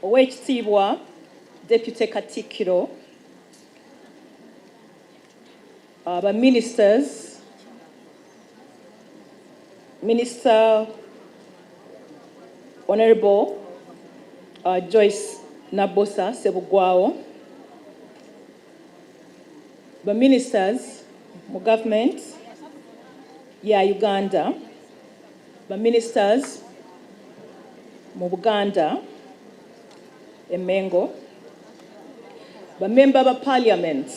Oweekitiibwa Deputy Katikkiro, aba ministers, Minister Honorable Joyce Nabosa Sebugwawo, ba ministers mu government ya Uganda, ba ministers mu Buganda e Mengo, ba member ba parliament,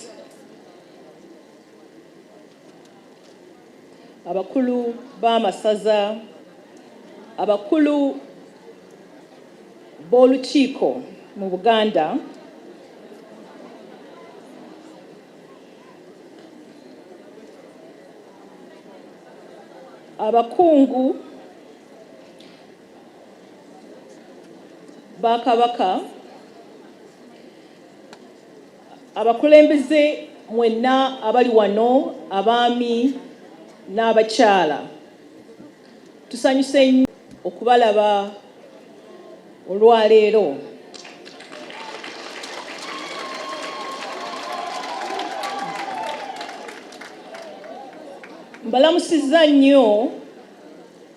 abakulu b'amasaza, abakulu b'olukiiko mu Buganda, abakungu ba Kabaka, abakulembeze mwenna abali wano, abaami n'abakyala, tusanyuse nnyo okubalaba olwaleero. Mbalamusizza nnyo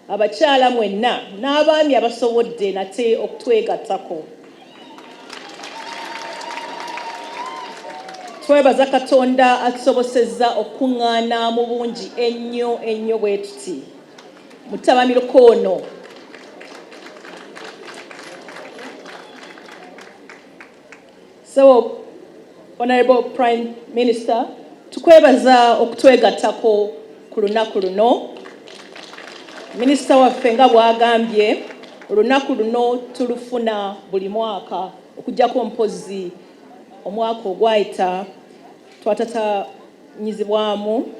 abakyala mwenna n'abaami abasobodde nate okutwegattako. Twebaza Katonda atusobosezza okukuŋŋaana mu bungi ennyo ennyo bwe tuti mu ttabamiruka ono. So, Honorable Prime Minister, tukwebaza okutwegattako ku lunaku luno. Minisita waffe nga bw'agambye, olunaku luno tulufuna buli mwaka okuggyako mpozzi omwaka ogwayita twatatanyizibwamu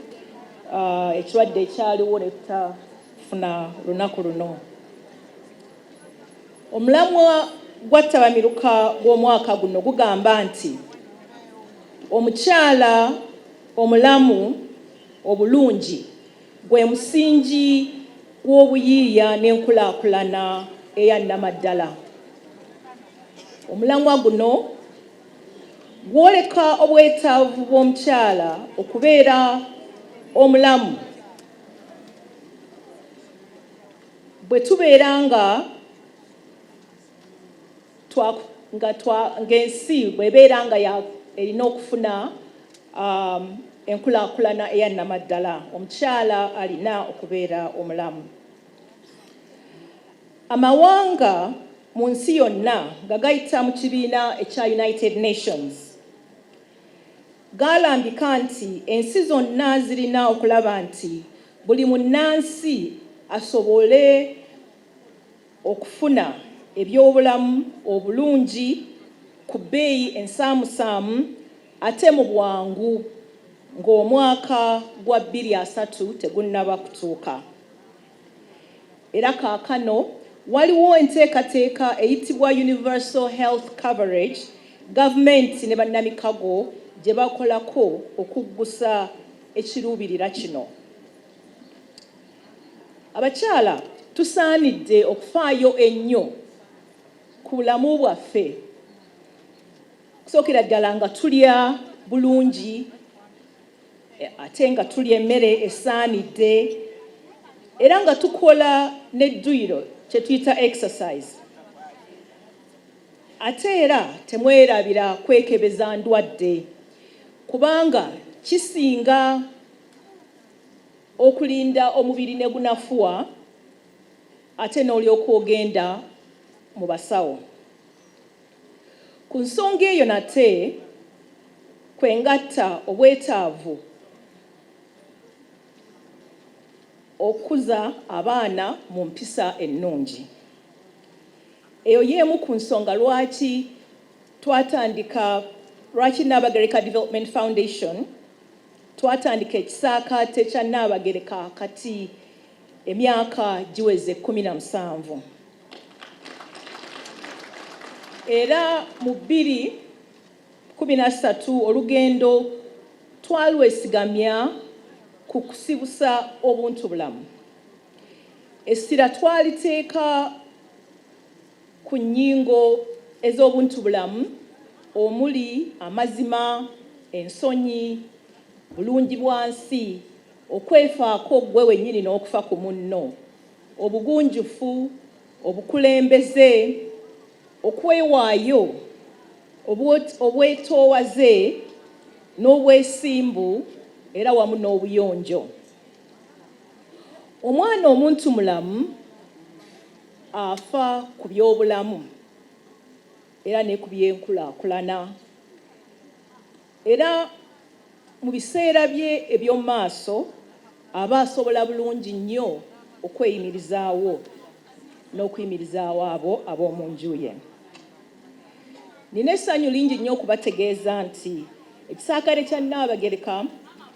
ekirwadde ekyaliwo ne tutafuna lunaku luno. Omulamwa gwa ttabamiruka gw'omwaka guno gugamba nti omukyala omulamu obulungi gwe musingi gw'obuyiiya n'enkulaakulana eya nnamaddala. Omulamwa guno gwoleka obwetaavu bw'omukyala okubeera omulamu bwe tubeera nga ng'ensi bw'ebeera nga erina okufuna enkulaakulana eya nnamaddala, omukyala alina okubeera omulamu. Amawanga mu nsi yonna nga gayita mu kibiina ekya United Nations gaalambika nti ensi zonna zirina okulaba nti buli munnansi asobole okufuna ebyobulamu obulungi ku bbeeyi ensaamusaamu ate mu bwangu ng'omwaka gwa 2030 tegunnaba kutuuka. Era kaakano waliwo enteekateeka eyitibwa Universal Health Coverage gavumenti ne bannamikago gye bakolako okuggusa ekiruubirira kino. Abakyala tusaanidde okufaayo ennyo ku bulamu bwaffe okusookera ddala nga tulya bulungi ate nga tulya emmere esaanidde era nga tukola n'edduyiro kye tuyita exercise. Ate era temwerabira kwekebeza ndwadde kubanga kisinga okulinda omubiri ne gunafuwa ate n'olyoka ogenda mu basawo. Ku nsonga eyo nate kwe ngatta obwetaavu okukuza abaana mu mpisa ennungi. Eyo y'emu ku nsonga lwaki twatandika lwaki Nnaabagereka Development Foundation twatandika ekisaakaate kya Nnaabagereka kati emyaka giweze 17. Era mu 2013 olugendo twalwesigamya ku kusibusa obuntubulamu. Essira twaliteeka ku nnyingo ez'obuntubulamu omuli amazima, ensonyi, bulungi bwa nsi, okwefaako ggwe wennyini n'okufa ku munno, obugunjufu, obukulembeze, okwewaayo, obwetoowaze n'obwesimbu era wamu n'obuyonjo. Omwana omuntu mulamu afa ku byobulamu era ne ku byenkulaakulana era mu biseera bye eby'omu maaso aba asobola bulungi nnyo okweyimirizaawo n'okuyimirizaawo abo ab'omu nju ye. Nina essanyu lingi nnyo okubategeeza nti ekisaakare kya Nnaabagereka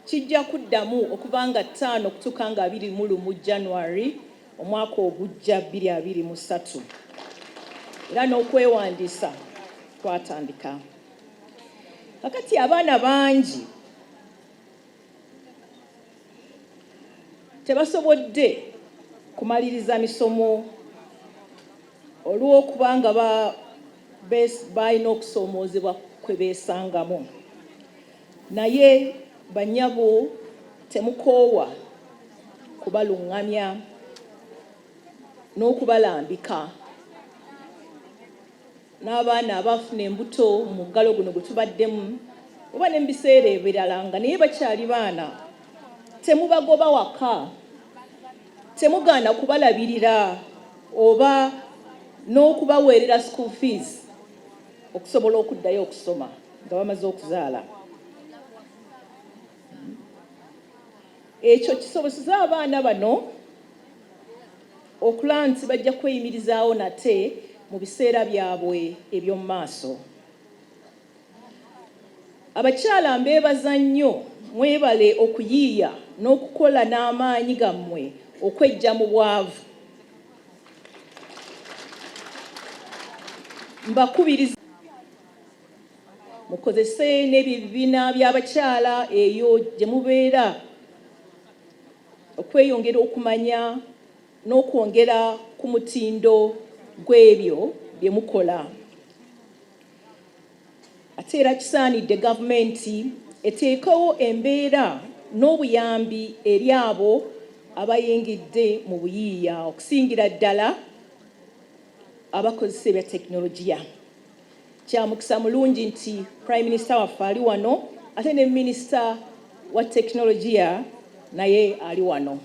kijja kuddamu okuva nga ttaano okutuuka nga 21 January omwaka ogujja 2023 era n'okwewandiisa kwatandika. Kakati abaana bangi tebasobodde kumaliriza misomo olw'okuba nga balina okusoomoozebwa kwe beesangamu. Naye bannyabo temukoowa kubalungamya n'okubalambika. N'abaana abaafuna embuto mu muggalo guno gwe tubaddemu oba ne mu biseera ebirala nga naye bakyali baana, temubagoba waka, temugaana kubalabirira oba n'okubaweerera school fees okusobola okuddayo okusoma nga bamaze okuzaala. Ekyo kisoboseze abaana bano okulaba nti bajja kweyimirizaawo nate mu biseera byabwe eby'omu maaso. Abakyala mbeebaza nnyo mwebale okuyiiya n'okukola n'amaanyi gammwe okweggya mu bwavu. Mbakubiriza mukozese n'ebibiina by'abakyala eyo gye mubeera okweyongera okumanya n'okwongera ku mutindo gw'ebyo bye mukola. Ate era kisaanidde gavumenti eteekewo embeera n'obuyambi eri abo abayingidde mu buyiiya okusingira ddala abakozesa ebya tekinologiya. Kya mukisa mulungi nti Prime Minister waffe ali wano ate ne Minisita wa tekinologiya naye ali wano.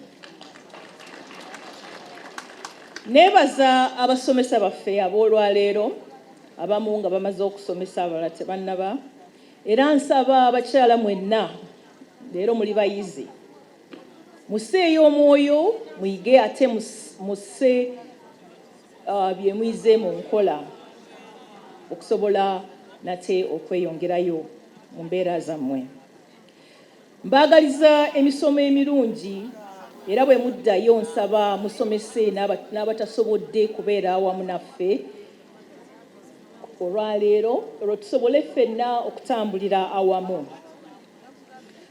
Neebaza abasomesa baffe ab'olwaleero abamu nga bamaze okusomesa abalala tebannaba era nsaba abakyala mwenna leero muli bayizi musseeyo omwoyo muyige ate musse bye muyize mu nkola okusobola nate okweyongerayo mu mbeera zammwe. Mbaagaliza emisomo emirungi era bwe muddayo nsaba musomese n'abatasobodde kubeera awamu naffe olwaleero olwo tusobole ffenna okutambulira awamu.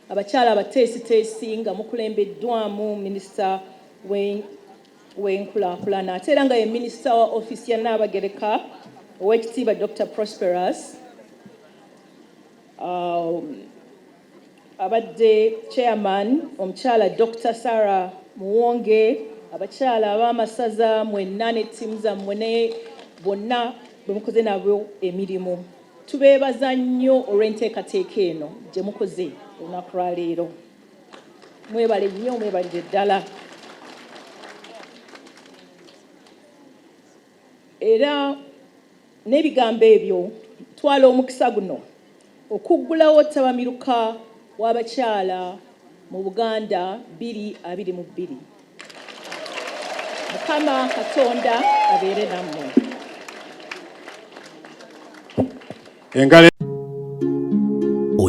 Abakyala abateesiteesi nga mukulembeddwamu minisita w'enkulaakulana ate era nga ye minisita wa ofiisi ya Nnaabagereka Oweekitiibwa Dokita Prosperous abadde chairman omukyala Dokita Sarah Muwonge, abakyala ab'amasaza mwenna ne ttiimu zammwe ne bonna bwe mukoze nabo emirimu. Tubeebaza nnyo olw'enteekateeka eno gye mukoze olunaku lwa leero. Mwebale nnyo, mwebalire ddala. Era n'ebigambo ebyo twala omukisa guno okuggulawo ttabamiruka w'abakyala mu Buganda 2022. Mukama Katonda abeere nammwe. Engalo.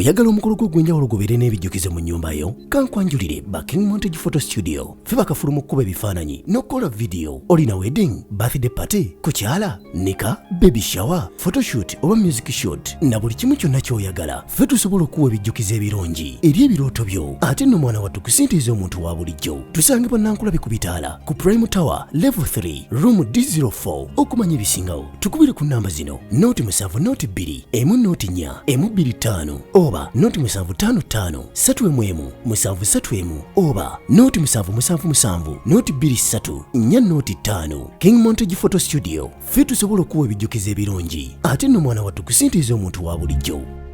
Oyagala omukolo gwo ogw'enjawulo gubeere n'ebijjukizo mu nnyumba yo? Kankwanjulire ba King Montage Photo Studio. Ffe bakafulu mu kkuba ebifaananyi n'okukola vidiyo. Olina wedding, birthday party, kukyala, nika, baby shower, photoshoot oba music shoot na buli kimu kyonna ky'oyagala. Ffe tusobola okuwa ebijjukizo ebirungi eri ebirooto byo. Ate nno mwana wattu ku ssente ez'omuntu wa bulijjo. Tusangibwa Nankulabi ku bitaala ku Prime Tower level 3 room D04. Okumanya ebisingawo tukubire ku namba zino 0 7 0 2 1 0 4 1 2 5 oba 0 7 5 5 3 1 1 7 3 1 oba 0 7 7 7 0 2 3 4 0 5. King Montage Photo Studio, ffe tusobola okuwa ebijjukizo ebirungi ate nno mwana wattu ku ssente ez'omuntu wa bulijjo.